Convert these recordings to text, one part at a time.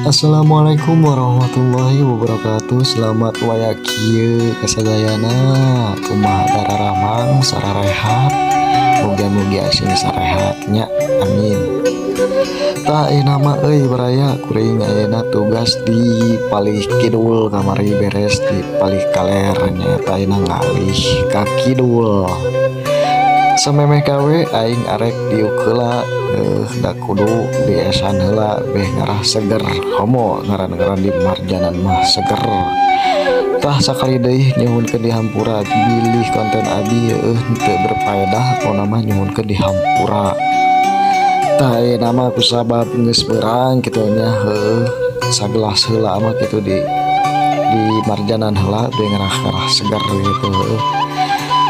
Assalamualaikum warahmatullahi wabarakatuh. Selamat waya kieu kasadayana. Kumaha dararamang sararehat? Mugia-mugia sing sarehat nya. Amin. Tah, ayeuna mah euy baraya, kuring ayeuna tugas di palih kidul, kamari beres di palih kaler, nyaeta ayeuna ngalih ka kidul. Samemeh gawe aing arek diuk heula, da kudu diesan heula beh ngarah seger, komo ngaran-ngaran di marjanan mah seger. Tah, sakali deui nyuhunkeun dihampura bilih konten abi henteu berfaedah, pokona mah nyuhunkeun dihampura. Tah, ayeuna mah kusabab geus beurang kitu nya, heueuh, sagelas heula mah kitu di marjanan heula beh ngarah-ngarah seger gitu, heueuh.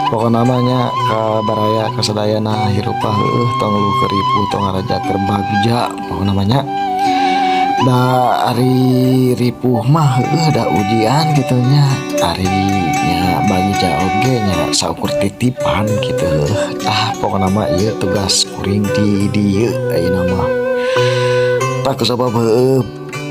Pokona mah nya ka baraya kasadayana, hirup heueuh tong keur ripuh, tong ngaraja keur bagja pokona mah nya. Da ari ripuh mah heueuh da ujian kitu nya, ari nya bagja oge nya saukur titipan kitu, heueuh. Tah, pokona mah ieu tugas kuring di dieu ayeuna mah. Tah, kusabab heueuh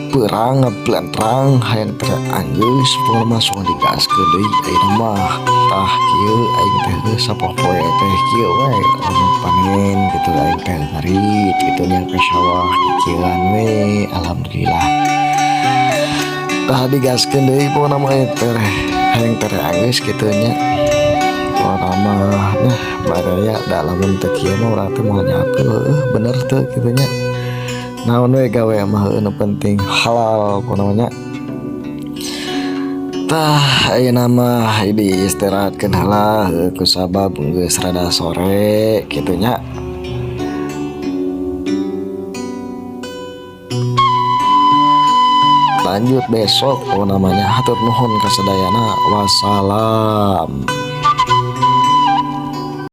beurang ngablentrang hayang teh anggeus, pokona mah sok digaskeun deui ayeuna mah. Tah, kieu aing teh heueuh sapopoe teh kieu we lamun panen kitu aing teh ngarit kitu nya ka sawah kikieuan we, alhamdulillah. Tah, digaskeun deui pokona mah teh hayang teh anggeus kitu nya. Pokona mah nah baraya da lamun teu kieu mah urang teh moal nyapu, heueuh, bener teu kitu nya. Naon we gawe mah heueuh nu penting halal pokona mah nya. Tah, ayeuna mah diistirahatkeun heula kusabab geus rada sore kitu nya. Lanjut besok pokona mah nya. Hatur nuhun kasadayana. Wassalam.